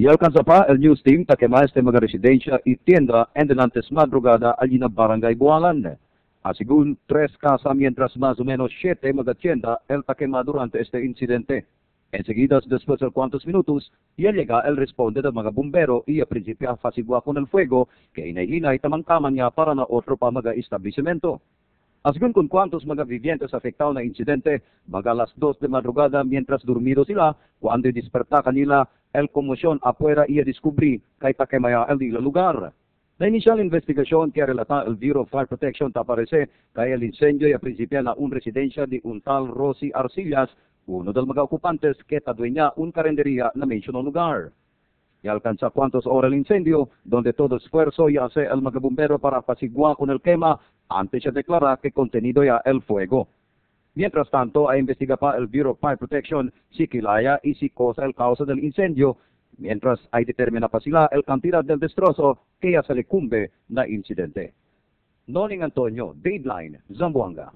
Y alcanza pa el news team ta quema este mga residencia y tienda en antes madrugada allí na Barangay Bualan. Asigun 3 casas mientras más o menos 7 mga tienda el ta quema durante este incidente. Enseguida, después de cuantos minutos, ya llega el responde del mga bombero y a principio facigua con el fuego que inay-inay tamang-taman niya para na otro pa mga establecimiento. Asgun con cuantos mga vivientes afectados na incidente, mga las 2 de madrugada mientras dormido sila, cuando desperta kanila el conmoción afuera y a descubrir kay takemaya el dila lugar. La inicial investigación que relata el Bureau of Fire Protection taparece kay el incendio y a principia na un residencia de un tal Rosy Arcillas, uno del mga ocupantes que tadueña un carendería na mencionó lugar. Y alcanza cuantos horas el incendio, donde todo esfuerzo y hace el mga bombero para apaciguar con el quema, antes se declara que contenido ya el fuego. Mientras tanto, a investiga pa el Bureau of Fire Protection si kilaya y si cosa el causa del incendio, mientras hay determina pa sila el cantidad del destrozo que ya se le cumbe na incidente. Noning Antonio, Dateline, Zamboanga.